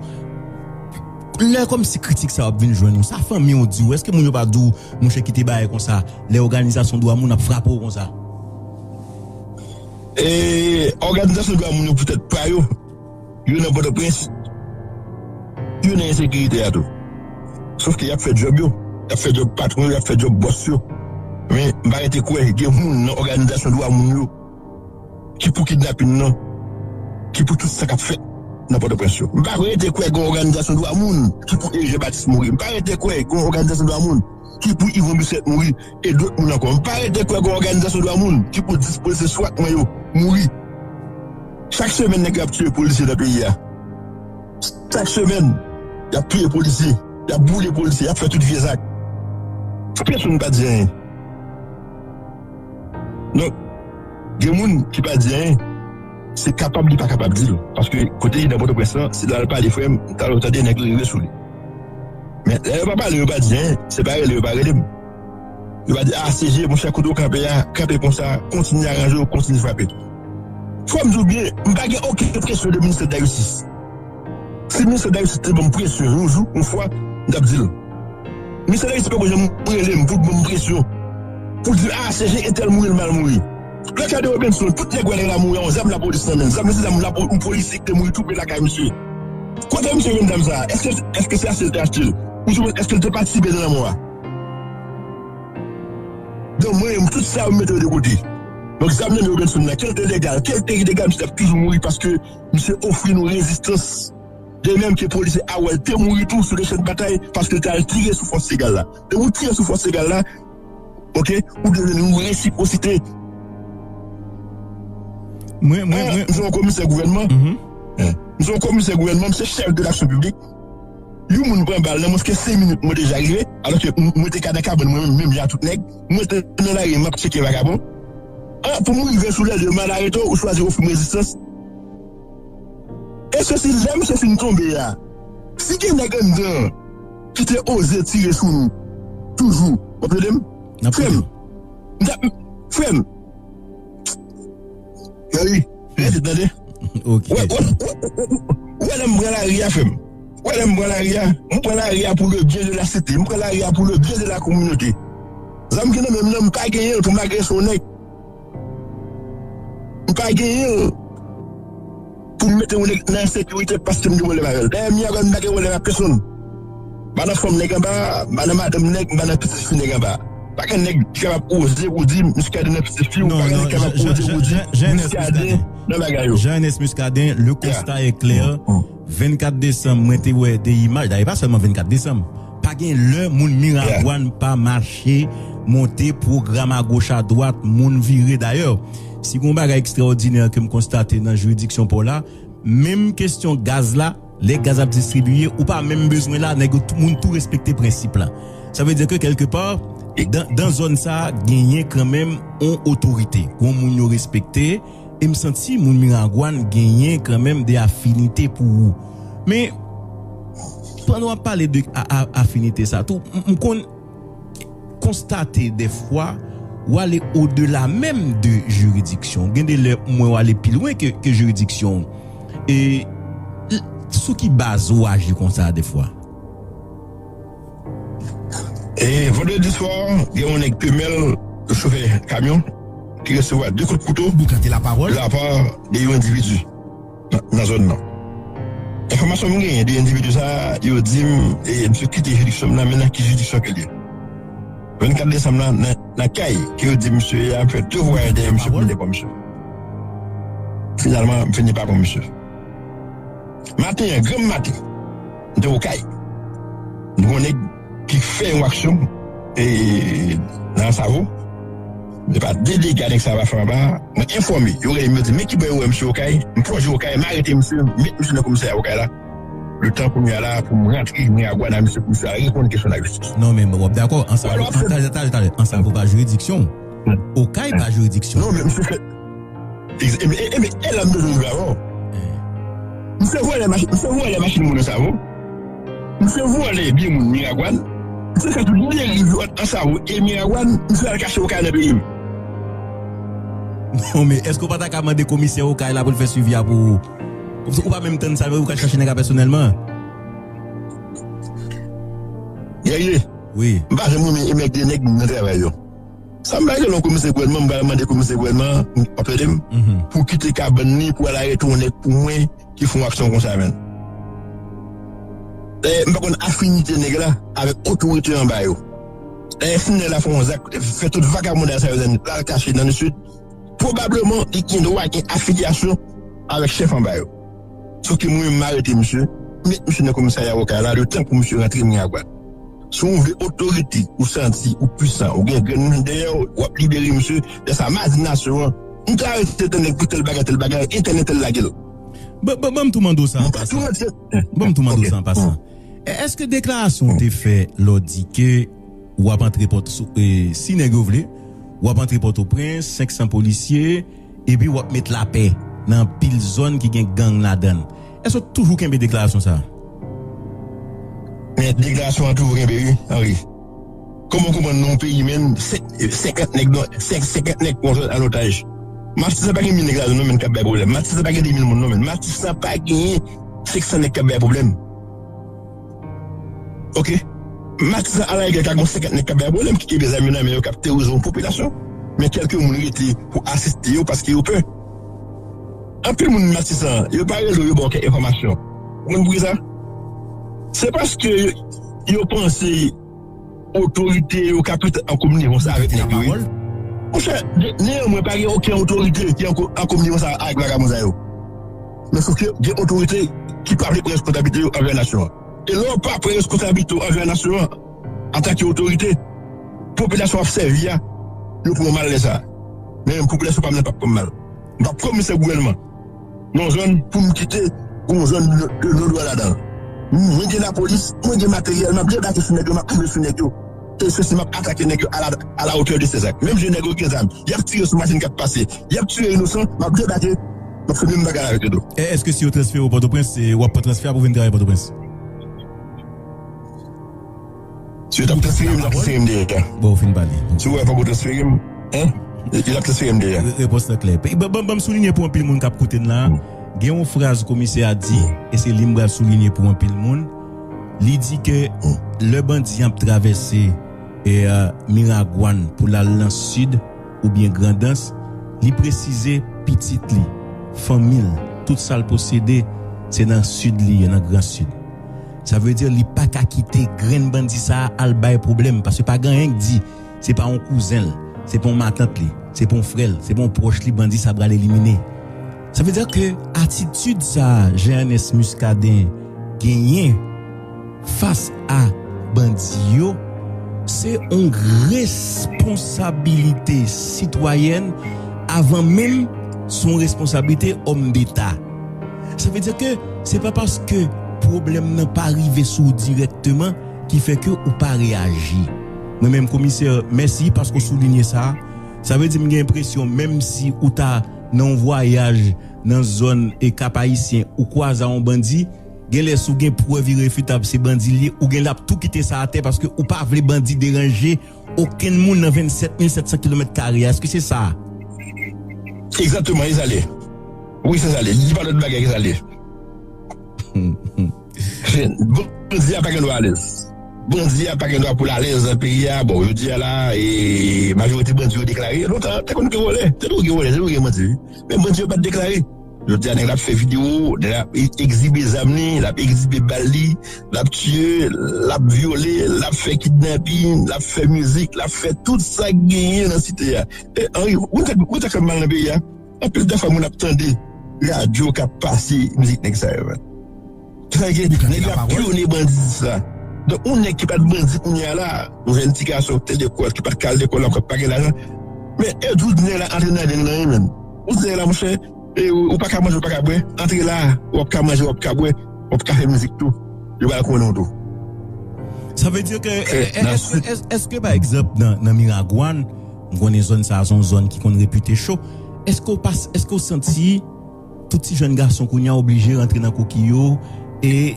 Lè kòmsi kritik sa yo ap vin jwenn ou, sa fanmi w di w, èske moun yo pa di w, monchè, kite bagay konsa, lè òganizasyon dwa moun ap frape w konsa? E òganizasyon dwa moun yo poutèt pa yo, yo nan Pòtoprens, yo nan ensekirite a tou. Sòf ke y ap fè djòb yo, y ap fè djòb patwon yo, y ap fè djòb bòs yo. Men, m pa rete kwè gen moun nan òganizasyon dwa moun yo ki pou kidnapin nan, ki pou tout sa k ap fèt nan Pòtoprens yo. M pa rete kwè gen òganizasyon dwa moun ki pou Eugène Baptiste mouri. M pa rete kwè gen òganizasyon dwa moun ki pou Yvon Bussert mouri e dòt moun ankò. M pa rete kwè gen òganizasyon dwa moun ki pou dis polisye swat mwen yo mouri. Chak semèn, nèg yo ap tiye polisye nan peyi a. Chak semèn, y ap touye polisye, y ap boule polisye, y ap fè tout vye zak. Pèsonn pa di anyen. Donk, gen moun ki pa di anyen, se kapab li pa kapab di l. Paske kote li nan Pòtoprens lan, se la l pale, frè m, talè w tande nèg yo rive sou li. Men lè yo pa pale, yo pa di anyen, se pa rele yo pa rele m. Yo pa di, "Ah, C G, monchè, kote w kanpe a, kanpe konsa, kontinye aranje w, kontinye frape." Fò m di w byen, m pa gen okenn presyon de ministè de la jistis. Si ministè de la jistis te ban m presyon yon jou, yon fwa, m t ap di l. Ministè de la jistis poko janm rele m pou l ban m presyon. Pou l di, "Ah, C G, entèl mouri, l mal mouri." Lè ka de Robinson, tout nèg wè nèg la mouri, yon zam lapolis nan men l. Zam nan se zam lapo-, yon polisye ki te mouri tou pre lakay misye. Kote misye jwenn zam sa a? Èske, èske se achte l te achte l? Oubyen èske l te patisipe nan lanmò a? Donk, mwen menm, tout sa yo m mete yo de kote. Donk, zam nan men Robinson nan, ke l te legal, ke l te ilegal, misye t ap toujou mouri paske misye ofri nou rezistans. De menm ke polisye Awèl te mouri tou sou le chan de batay paske l te al tire sou fòs legal la. Depi w tire sou fòs legal la, oke, ou deveni yon resipwosite. Mwen, mwen, mwen, m se yon komisè gouvènman. M se yon komisè gouvènman, m se chèf de laksyon piblik. Yon moun pran bal nan mwens ke senk minit, mwen deja rive. Alòske m, mwen te ka nan kabann mwen menm, menm jan ak tout nèg. Mwen te nan lari, m ap tcheke vakabon. Ah, pou m rive sou lè de, m al arete w, ou chwazi ofri m rezistans. E se si lè misye fin tonbe a, si gen nèg anndan ki te oze tire sou nou, toujou, W ap tande m? Frè m, m t ap, frè m, Gary, rete tande. Ok. Ou wè lè m pran lari a, frè m? Ou wè lè m pran lari a? M pran lari a pou le byen de la site. M pran lari a pou le byen de la kominote. Zam ki nan men m nan, m pa genyen l pou m agrese yon nèg. M pa genyen l pou m mete yon nèg nan ensekirite paske m gen pwoblèm avè l. Dayè, m gen pwoblèm, m pa gen pwoblèm ak pèsonn. M pa nan fanm nèg anba, m pa nan madanm nèg, m pa nan pitit fi nèg anba. Pa gen nèg ki kapab oze pou di Muscadin nan pitit fi w, pa gen nèg ki kapab oze pou di Muscadin nan bagay yo. Jean Ernest Muscadin, le constat est clair. Vennkat desanm, mwen te wè de imaj, dayè pa sèlman vennkat desanm. Pa gen lè moun Miragwàn pa mache, monte pwogram agoch adwat, moun vire. Dayè, si gon bagay ekstraòdinè ke m konstate nan jiridiksyon pa w la, menm kesyon gaz la, lè gaz ap distribiye, ou pa menm bezwen la, nèg yo, tout moun tou respekte prensip la. Sa vle di ke kèlke pa, dan, dan zòn sa, genyen kanmenm yon otorite. Gon moun yo respekte, e m santi moun Miragwàn genyen kanmenm de afinite pou ou. Men, pandan w ap pale de a, a, afinite sa tou, m, m konn konstate dèfwa, w ale odela menm de jiridiksyon. Gen de lè, m wè w ale pi lwen ke, ke jiridiksyon. E, l-, sou ki baz ou aji konsa dèfwa? E vandredi swa, gen yon nèg Pemèl, yon chofè kamyon, ki resevwa de kout kouto de la pa de yon endividi nan, nan zòn nan. Enfòmasyon m genyen de endividi sa a, yo di m, e, misye kite jiridiksyon m nan, men nan ki jiridiksyon ke l ye. Vennkat desanm nan, nan, nan kay ke yo di misye ye a, m fè de vwayaj dèyè misye pou m vin pran misye. Finalman, m fini pa pran misye. Maten an, granm maten, m te okay. M te wè yon nèg ki fè yon aksyon, e, nan Ansavo. Se pa de dega nèg sa va fè anba a. Mwen enfòme, yo rele m, yo di, men kibò yo wè misye okay. M plonje okay, m arete misye, m met misye nan komisarya okay la. Letan kounye a la, pou m rantre, m ragwad a misye, pou misye al reponn kesyon lajistis. Non, men w ap dakò, Ansavo, talè, talè, talè, Ansavo pa jiridiksyon w. Okay pa jiridiksyon w. Non, men misye fè Ex-, e, e, e, e la m bezwen rive avè w. Misye vòlè machin, misye vòlè machin moun Ansavo. Misye vòlè byen moun Miragwàn. Misye fè tout deriv yo ant Ansavo e Miragwàn. Misye al kache okay nan peyi m. Non, men èske w pa ta ka mande komisè okay la pou l fè swivi a pou ou? Ou pa menm tann sa, men ou ka chache nèg la pèsonèlman? Guerrier. Wi. M pa janm renmen emègre nèg nan travay yo. Sa m pa rele yon komisè gouvènman, m pral mande komisè gouvènman, w ap tande m, pou kite kabann li, pou al arete yon nèg pou mwen ki fè yon aksyon konsa, menn. Dayè, m pa konn afinite nèg la avèk otorite anba yo. Dayè, si nèg la fè yon zak, fè tout vakabonday sa yo, l al kache nan Lesid, pwobableman, li gen dwa gen afilyasyon avèk chèf anba yo. Sòf ke mwen menm, m arete misye, m met misye nan komisarya Okay la, letan pou misye rantre Miragwàn. Si w vle otorite, ou santi ou pwisan, ou gen grenn moun dèyè w, w ap libere misye. Lè sa, mazinasyon an, m ta rete tann nèg pou tèl bagay, tèl bagay, entèl, entèl lage l. Ban, ban, ban m tou mande w sa an pasan. Ban m tou mande w sa an pasan. È-, èske deklarasyon w te fè lè w di ke w ap antre Pòto-, e, si nèg yo vle, w ap antre Pòtoprens, senk san polisye, epi w ap met lapè nan anpil zòn ki gen gang ladan l. Èske w toujou kenbe deklarasyon sa a? Men deklarasyon an toujou kenbe, wi, Henry. Kòman w konprann nan yon peyi, menm, senk, senkant nèg, non, senk, senkant nèg pran zòn an otaj? Matis la pa gen mil nèg ladan l, non, menn, k ap bay pwoblèm. Matis la pa gen de mil moun, non, menn. Matis la pa gen senk san nèg k ap bay pwoblèm. Ok? Matis la, alarigè, ka gen senkant nèg k ap bay pwoblèm, ki kenbe zam yo nan men yo, k ap terorize yon popilasyon. Men kèlke moun rete pou asiste yo paske yo pè. Anpil moun Matis la, yo pa rele w, yo ba w kèk enfòmasyon. Ou konn poukisa? Se paske yo, yo panse otorite yo ka pete an kominyon konsa avèk nèg yo, wi. Monchè, de, neyanmwen pa gen okenn otorite ki an ko-, an kominyon konsa avèk vagabon sa yo. Men sòf ke gen otorite ki pa vle pran responsablite yo anvè nasyon an. E lè w pa pran responsablite w anvè nasyon an, antanke otorite, popilasyon w ap sèvi a, yo pran w mal lè sa a. Men popilasyon pa m nan p ap pran m mal. M p ap komisè gouvènman nan yon zòn pou m kite yon zòn de, de non dwa ladan l. Mwen gen lapolis, mwen gen materyèl, m ap debake sou nèg yo, m ap rive sou nèg yo. E se si m ap atake nèg yo à la, à la hauteur de ses actes. Menm jan nèg yo gen zam, y ap tire sou machin k ap pase, y ap tiye inosan, m ap debake, m ap fè menm bagay la avèk yo tou. E èske si yo transfere w Pòtoprens, se, w ap pran transfè a pou w vin travay Pòtoprens? Si yo t ap transfere m, yo t ap transfere m deja. Bon, ou fin pale. Si yo wè fòk yo transfere m, hein? Yo t ap transfere m deja. Re- Repons lan klè. Ban, ban, ban m souliye pou anpil moun k ap koute n la. Gen yon fraz komisè a di, e se li m pral souliye pou anpil moun. Li di ke lè bandi ap travèse e, Miragwàn pou l al nan sid oubyen Grandans, li presize pitit li, fanmi l, tout sa l posede, se nan sid li ye, nan Gran Sid. Sa vle di li pa ka kite grenn bandi sa a al bay pwoblèm, paske pa gen anyen k di se pa yon kouzen l, se pa yon matant li, se pa yon frè l, se pa yon pwòch li bandi sa pral elimine. Sa vle di ke atitid sa a Jean Ernest Muscadin genyen fas a bandi yo, se yon responsabilite sitwayèn avan menm se yon responsabilite òm deta. Sa vle di ke se pa paske pwoblèm nan pa rive sou w dirèkteman ki fè ke ou pa reyaji. Mwen menm komisè, mèsi paske w soulinye sa. Sa vle di m gen enpresyon menm si ou ta nan yon vwayaj nan zòn e Kap Ayisyen ou kwaze a yon bandi, genlè si w gen prèv irefitab se bandi l ye, ou gen l ap tou kite sa atè paske ou pa vle bandi deranje okenn moun nan vennsèt mil sèt san kilomèt kare a. Èske se sa? Egzakteman, e sa l ye. Wi, se sa l ye. Li pa lòt bagay ke sa l ye. Bandi a pa gen dwa alèz. Bandi a pa gen dwa pou l alèz nan peyi a. Bon, jodi a la, e, majorite bandi yo deklare. Lontan, te konn gen vòlè. Te toujou gen vòlè, te toujou gen bandi, wi. Men bandi yo pa t deklare. Jodi a, nèg la ap fè videyo, nèg la ap e- egzibe zam li, l ap egzibe bal li, l ap tiye, l ap vyole, l ap fè kidnapin, l ap fè mizik, l ap fè tout sa k genyen nan site a. E, Anri, ou konn sa, ou konn sa k fè m mal nan peyi a? Anpil dè fwa moun ap tande radyo k ap pase mizik nèg sa yo, man. Sa gen, nèg yo ap pyone bandi sa. Donk, yon nèg ki pa t bandi kounye a la, yon jèn ti gason ki te lekòl, ki pa t ka al lekòl ankò, ki pa gen lajan. Men, e, ou di nèg la antre nan gang nan, wi, menm. Ou di nèg la, monchè, e, ou, ou pa ka manje, ou pa ka bwè, antre la, w ap ka manje, w ap ka bwè, w ap ka fè mizik tou. Yo pral konnen w tou. Sa vle di ke, e, e, èske, èske, èske, pa egzanp, nan, nan Miragwàn, m konnen zòn sa a se yon zòn ki konn repite cho, èske w pa, èske w santi tout ti jèn gason kounye a oblije rantre nan koki yo, e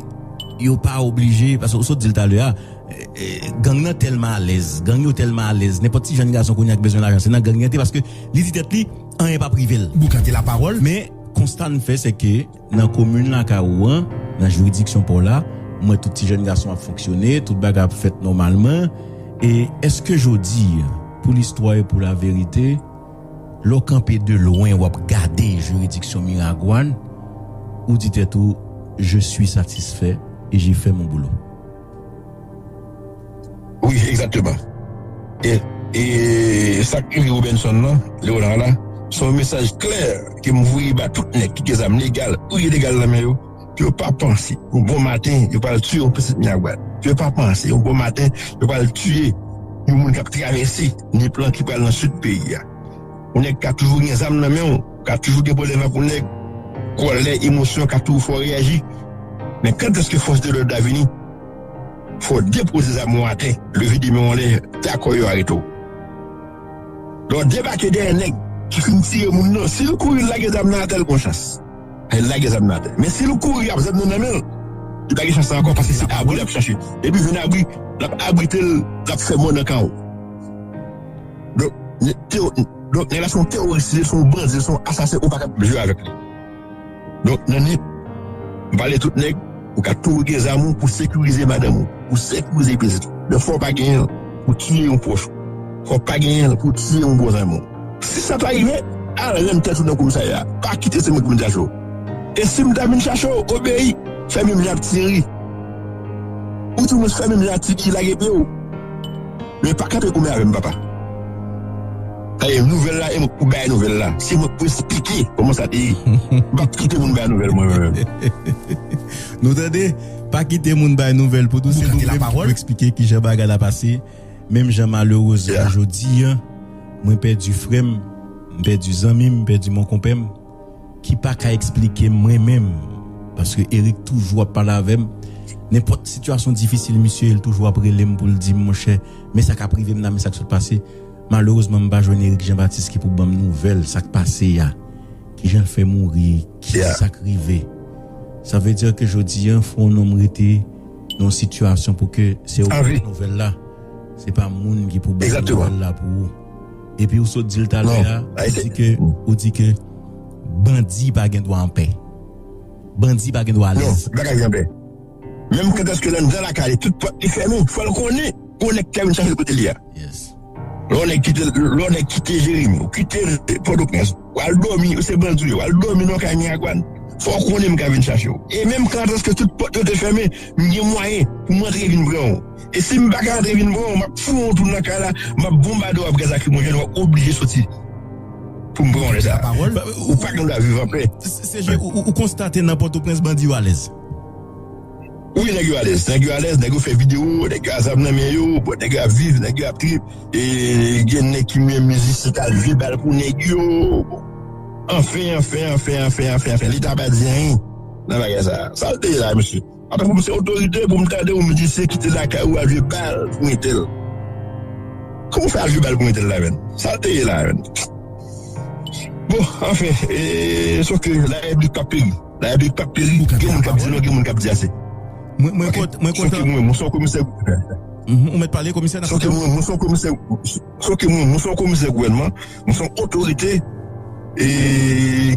yo pa oblije, paske ou sot di l talè a, e, e, gang nan tèlman alèz, gang yo tèlman alèz, nenpòt ti jèn gason kounye a ki bezwen lajan, se nan gang li antre, paske li di tèt li, anyen p ap rive l. Boukante lapawòl. Men, konsta n fè, se ke nan komin Lakay ou an, nan jiridiksyon pa w la, m wè tout ti jèn gason ap fonksyone, tout bagay ap fèt nòmalman. E èske jodi, pou listwa e pou laverite, lè w kanpe de lwen, w ap gade jiridiksyon Miragwàn, ou di tèt ou, je suis satisfait et j'ai fait mon boulot. Wi, egzakteman. E, e sa k rive Robenson nan, Leonard la, se yon mesaj klè ke m voye ba tout nèg ki gen zam legal ou ilegal nan men yo, ke yo pa panse yon bon maten yo pral tiye yon pitit Miragwàn. Ke yo pa panse yon bon maten yo pral tiye yon moun k ap travèse Nip lan ki pral nan sid peyi a. Yon nèg ka toujou gen zam nan men w, ka toujou gen pwoblèm ak yon nèg, kòlè, emosyon ka toujou fè w reyaji. Men kantèske fòs de lòd la vini, fò w depoze zam ou atè, leve de men w anlè, dakò yo arete w. Lè w debake dèyè nèg ki fin tiye moun nan, si l kouri l lage zam nan atè, l gon chans. L lage zam nan atè. Men si l kouri ak zam nan nan men l, li pa gen chans la ankò paske se abri l ap chache. Depi l jwenn abri, l ap abrite l, l ap fè mò nan kan w. Donk, nèg, tèwo- donk, nèg la se yon teworis, se yon bandi, se yon asasen, ou pa ka jwe avèk li. Donk, nan Nip, m pale tout nèg, ou ka toujou gen zam ou pou sekirize madanm ou, pou sekirize pitit ou. Donk, fò w pa genyen l pou tiye yon pwòch ou. Fò w pa genyen l pou tiye yon bon zanmi w. Si sa ta rive, al rann tèt ou nan komisarya. Pa kite se mwen ki vin chache w. E si m ta vin chache w, obeyi, fè menm jan ak Thierry. Ou di mwen fè menm jan ak Thierry, lage pye w. Men pa kanpe goumen avè m, papa. Sa e nouvèl la, e mwen k pou bay nouvèl la. Se mwen k pou esplike kòman sa te ye. M p ap kite moun bay nouvèl mwen menm. Nou tande, pa kite moun bay nouvèl pou nou, se nou menm ki pou esplike kijan bagay la pase. Menm jan malerezman jodi a, mwen pèdi frè m, m pèdi zanmi m, m pèdi mon konpè m, ki pa ka eksplike mwen menm. Paske Eric toujou ap pale avè m. Nenpòt sitiyasyon difisil, misye, li toujou ap rele m pou l di m, monchè, men sa k ap rive m nan, men sa k sot pase. Malerezman, m pa jwenn Eric Jean Baptiste ki pou ban m nouvèl sa k pase a. Kijan l fè mouri, kisa k rive. Sa vle di ke jodi a, fò yon nonm rete nan yon sitiyasyon pou ke se yo ki bay nouvèl la. Se pa moun ki pou bay nouvèl la pou ou. Epi ou sot di l talè a, ou di ke, ou di ke bandi pa gen dwa anpè. Bandi pa gen dwa alèz. Non, li pa ka gen anpè. Menm kantèske l anndan lakay li, tout pòt li fèmen, fò l konnen gon nèg ki ka vin chache l kote li a. Lè yon nèg kite, lè yon nèg kite Jeremi, ou kite Pòtoprens, w al dòmi, ou se bandi, w al dòmi nan kay Miragwàn, fò w konnen m ka vin chache w. E menm kantèske tout pòt yo te fèmen, m gen mwayen pou m antre vin pran w. E si m pa ka antre vin pran w, m ap foure w tou nan kay la, m ap bonbade w ak gaz lakrimojèn, w ap oblije soti pou m pran w lè sa a. Ou pa gen dwa viv anpè. Se, se, ou, ou, ou konstate nan Pòtoprens bandi yo alèz? Wi, nèg yo alèz. Nèg yo alèz, nèg yo fè videyo, nèg yo a zam nan men yo, bon, nèg yo ap viv, nèg yo ap trip. E gen nèg ki menm mizisyen k al jwe bal pou nèg yo. Bon. Anfen, anfen, anfen, anfen, anfen, anfen. Leta pa di anyen nan bagay sa a. Sa l te ye la, mesye? Antan pou m se otorite, pou m tande yon mizisyen kite lakay ou al jwe bal pou entèl. Kòman w fè al jwe bal pou entèl la, menn? Sa l te ye la, menn? Bon, anfen, e, sòf ke la repiblik p ap peri. La repiblik p ap peri. Gen moun k ap di non, gen moun k ap di ase. Mwen, mwen kontan, mwen kontan. Sòf ke mwen, mwen se yon komisè. Mhm, ou mèt pale, komisè nan. Sòf ke mwen, mwen se yon komisè. Sòf ke mwen, mwen se yon komisè gouvènman, mwen se yon otorite. E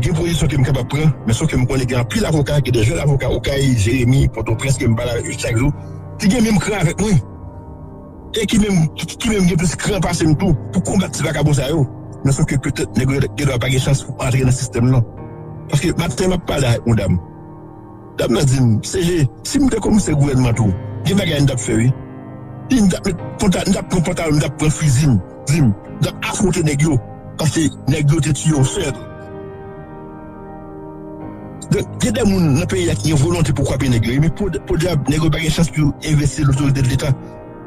gen pozisyon ke m kapab pran, men sòf ke m konnen gen anpil avoka, gen de jèn avoka, Okay, Jeremi, Pòtoprens, ke m pale avèk yo chak jou, ki gen menm kran avèk mwen. E ki menm, ki, ki menm gen plis kran pase m tou, pou konbat ti vakabon sa yo. Men sòf ke petèt, nèg yo gen dwa pa gen chans pou antre nan sistèm nan. Paske maten, m ap pale avèk yon dam. Dam nan di m, "C G, si m te komisè gouvènman tou, gen bagay m t ap fè, wi. M t ap met panta-, m t ap pran pantalon, m t ap pran fizi m, di m, m t ap afwonte nèg yo, paske nèg yo te tiye yon sè." Donk, gen de moun nan peyi a ki gen volonte pou kwape nèg yo, wi, men po, podyab, nèg yo pa gen chans pou yo envesti lotorite de Leta.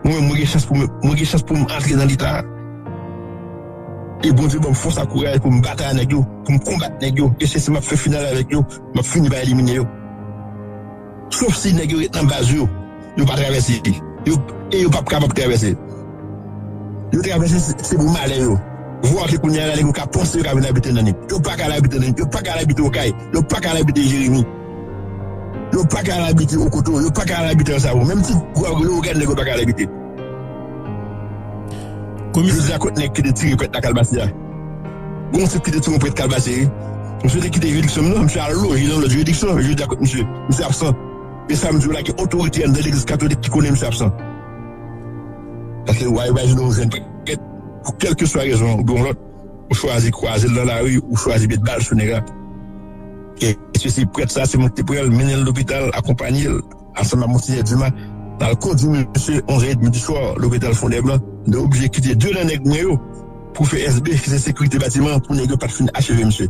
Mwen menm, mwen gen chans pou mwen, mwen gen chans pou m antre nan Leta a. E Bondye ban m fòs ak kouraj pou m batay ak nèg yo, pou m konbat nèg yo. E se si m ap fè final avèk yo, m ap fini pa elimine yo. Sòf si nèg yo ret nan baz yo, yo pa travèse. Yo, e yo p ap kapab travèse. Yo travèse, se, se pou malè yo. Vwa ke kounye a la, nèg yo ka panse yo ka vin abite nan Nip. Yo pa ka al abite nan Nip. Yo pa ka al abite Okay. Yo pa ka al abite Jeremi. Yo pa ka al abite Okoto, yo pa ka al abite Ansawo. Menm ti gwòg yo, ou gade nèg yo pa ka al abite. Jodi a kot nèg ki te tire prèt la Kalbasye a? Gon tip ki te tire yon prèt Kalbasye, wi. Misye te kite jiridiksyon m nan, misye al loje nan lòt jiridiksyon, jodi a kot misye? Misye absan. E sa m di w la, gen otorite anndan legliz katolik ki konnen misye absan. Paske w a imajine w jwenn prèt, pou kèlkeswa rezon oubyen yon lòt, ou chwazi kwaze l nan lari, ou chwazi met bal sou nèg la. E se, se prèt sa, se mwen ki te pran l, mennen l lopital, akonpaye l, ansanm ak Monsenyè Dumas, n al kondui misye onz è edmi di swa, lopital Fondèblan. Nou oblije kite de nan nèg mwen yo pou fè S B, ki se sekirite batiman an, pou nèg yo pa t fin acheve misye.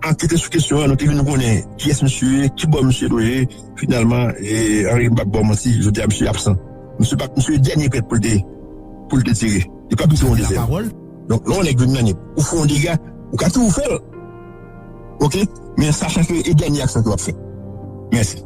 Ankete sou kesyon an, nou te vin konnen kiyès misye ye, ki bò misye loje. Finalman, e, Henri, m p ap ba w manti, jodi a misye absan. Misye pa, misye dènye prèt pou l te, pou l te tire. Li p ap tire yon dezyèm. Donk, lè yon nèg vin nan Nip, ou fè yon dega, ou ka toujou fè l. Oke? Men sachan ke e dènye aksyon ke w ap fè. Mèsi.